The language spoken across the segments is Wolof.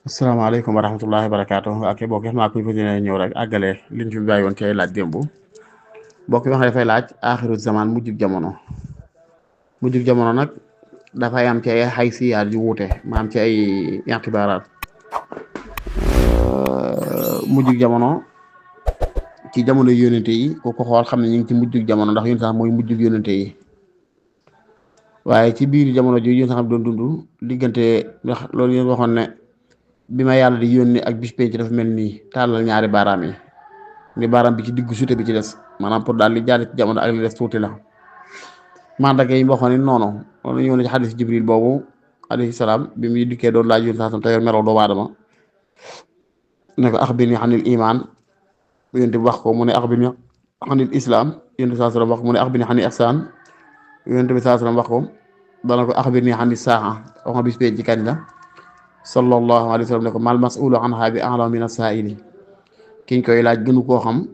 asalaamaaleykum wa rahmatullahi wa barakaatu ak bokk yi maa koy fas yéene ñëw rek àggale liñ fi bàyyi woon ci ay laaj démb bokk yi wax dafay laaj aaxiru zaman mujjug jamono nag dafay am ci ay xaysiyaat yu wuute ma am ci ay intibaaraat mujjug jamono ci jamono yónente yi ku ko xool xam ne ñu ngi ci mujjug jamono ndax yónente sax mooy mujjug yónente yi waaye ci biir jamono ji yónente sax doon dund diggante ndax loolu yéen waxoon ne bi ma yàlla di yónni ak bis penc dafa mel nii tàllal ñaari baaraam yi ni baaraam bi ci diggu sute bi ci des maanaam pour daal li jàll ci jamono ak li des tuuti la mandarga yi waxoon ni noonu loolu ñëw na ci xadis jibril boobu alayhi salaam bi muy dikkee doon laaj yónni sax te yor melaw doomu aadama ne ko axbirnii anil iman yónni bi wax ko mu ne axbirnii anil islam yónni saa sallam wax ko mu ne axbirnii anil ihsan yónni bi saa sallam wax ko dana ko axbirnii anis saa wax nga bis penc ci kañ la sallallahu alayhi wa sallam ne ko mal mas'ulu anha bi a'lamu min as-sa'ili kiñ koy laaj gënu koo xam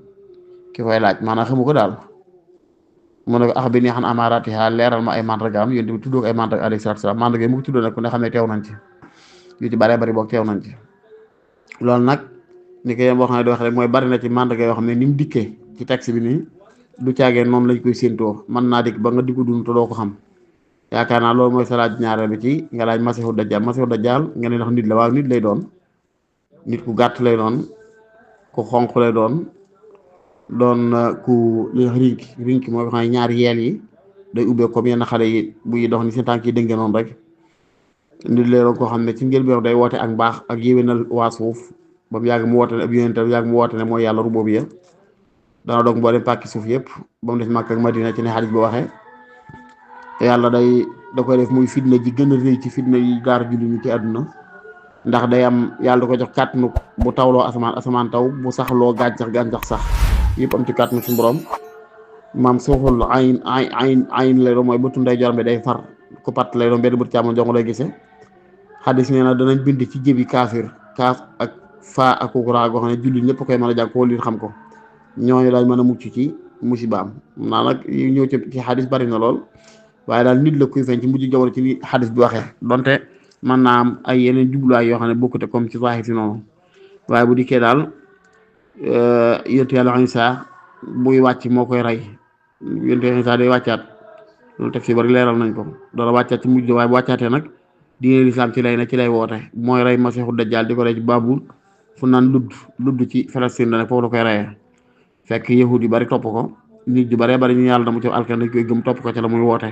ki koy laaj maanaam xamu ko daal mu ne ko axbirnii an amaaratiha leeral ma ay mandargaam yonent bi tuddoo ko ay mandarga alayhi salaatu salaam mandarga yi mu ko tuddoo nag ku ne xam ne teew nañ ci yu ci bëree bëri boog teew nañ ci loolu nag ni ko yéen boo xam ne di wax rek mooy bari na ci mandarga yoo xam ne ni mu dikkee ci texte bi nii du caagee noonu lañ koy séentoo mën naa dikk ba nga di ko dund te doo ko xam yaakaar naa loolu mooy sa laaj ñaareel bi ci nga laaj masiixu dajjal nga ne ndax nit la waaw nit lay doon nit ku gàtt lay doon ku xonq lay doon ku li rinki mooy xam ne ñaari yeel yi day ubbee comme yenn xale yi buy dox ni seen tànk yi dënge noonu rek nit lay doon koo xam ne ci njëlbéen day woote ak mbaax ak yéwénal waa suuf ba mu yàgg mu woote ne ab yonent yàgg mu woote ne mooy yàlla rububiyya dana doog mboolem pàkki suuf yëpp ba mu des Makka ak Madina ci ne xadis bi waxee yàlla da koy def muy fitna ji gën a rëy ci fitna yi gaar julli ñi ci àdduna ndax day am yàlla da ko jox kàttanu bu tawloo asamaan taw bu saxloo gàncax sax yëpp am ci kàttanu suñu borom maam suuxul ayn lay doon mooy bëtu ndeyjoor bi day far ku patt lay doon benn bët càmmoñ jongo lay gisee xadis nee na danañ bind ci jëbi kaafir kaaf ak faa ak kukuraa goo xam ne julli ñëpp koy mën a jàng ko liir xam ko ñooñu dañ mën a mucc ci musibaam naa nag yu ñëw ci xadis bari na lool waaye daal nit la kuy feeñ ci mujj jamono ci ni xadis bi waxee donte mën naa am ay yeneen jubluwaay yoo xam ne bokkute comme ci zahir si noonu waaye bu dikkee daal yonent yàlla Isaa buy wàcc moo koy rey yonent yàlla Isaa day wàccaat loolu teg si bari leeral nañ ko doora wàccaat ci mujj waaye bu wàccaatee nag diine lislaam ci lay woote mooy rey masiixu dajjaal di ko rey ci Baabul fu naan ludd ci Palestine la nekk foofu la koy reyee fekk yahud yi bari topp ko nit ju baree bari ñu yàlla na mu ci alkan dañ koy gëm topp ko ci la muy woote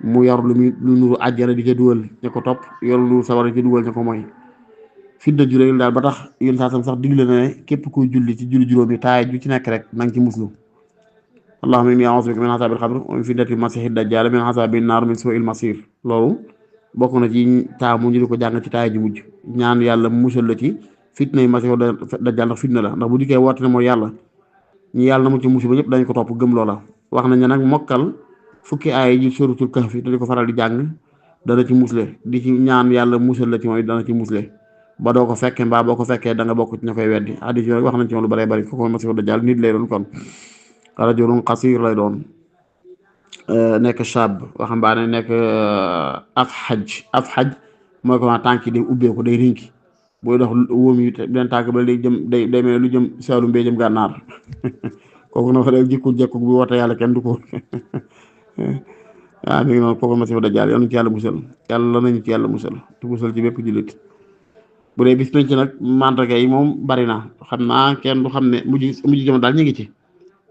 mu yor lu nuru àjjana di ca dugal ñu ko topp yor lu sawara di ca dugal ñu ko mooy fitna ju réy daal ba tax yéen saa sam sax digle na ne képp kuy julli ci julli juróomi taay ju ci nekk rek na nga ci muslu allahumma inni a'uuzu bika min azaabil qabr wa min fitnati masiixid dajjaal min azaabi naar min suu'il masiir loolu bokk na ci taamu ñu di ko jàng ci taay ju mujj ñaan yàlla musal la ci fitna yi masiixu dajjaal ndax fitna la ndax bu dikkee woote ne mooy yàlla ñi yàlla na mu ci musiba ñëpp dañ ko topp gëm loola wax nañ ne nag mokkal fukki aay ji suratul kahfi te di ko faral di jàng dana ci musle di ci ñaan yàlla musal la ci mooy dana ci musle ba doo ko fekkee mbaa boo ko fekkee da nga bokk ci ña koy weddi hadis yi wax nañ ci moom lu bëree bëri kooku masiixu dajjaal nit lay doon kon rajulun qasiir lay doon nekk shab waxambaane nekk af xaj mooy ko ma tànk yi day ubbeeku day rinki booy dox wóom yi benn tànk ba day jëm day mel lu jëm saalum bee jëm gànnaar kooku na fa del jekku bu woote yàlla kenn du ko waaw mi ngi noonu kooku masiixu dajjaal yal nañu ci yàlla musal yàlla nañu ci yàlla musal te musal ci bépp jullit bu dee bis penc nag mandarga yi moom bari na xam naa kenn du xam ne mujj jamono daal ñu ngi ci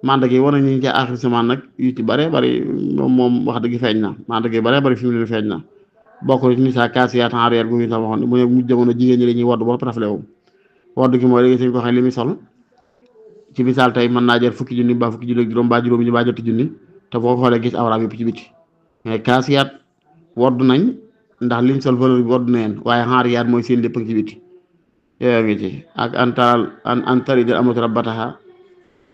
mandarga yi war nañu ci aaxir zaman nag yu ci bare bari moom wax dëgg feeñ na mandarga yi bare bari fi mu leen feeñ na bokk na ci nisaa kaasiyaat aariyaat gu ñu sax waxoon mu ne mujj jamono jigéen ñi dañuy wodd ba rafle wu wodd gi mooy léegi sëñ ko waxee li muy sol ci misaal tey mën naa jël fukki junni ba fukki junni ak juróom ba juróomi ñu ba jotti junni te boo ko xoolee gis awraam yëpp ci biti mais kaasiyaat wodd nañ ndax lim sol valeur bi wodd neen waaye aariyaat mooy seen lépp ci biti yooyu ngi ci ak antari del amatu rabbataha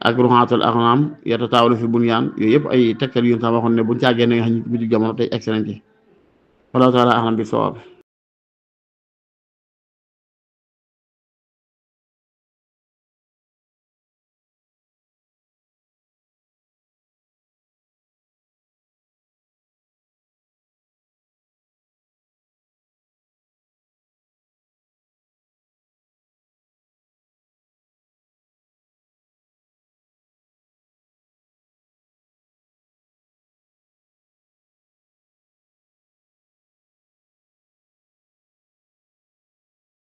ak ruxaatul axnaam yatataawalu fi bunyaan yooyu yëpp ay tegtal yu ñu sax waxoon ne buñ càggee ne nga xam ne mujj jamono tey excellent ci wallahu taala axlam bi sawaab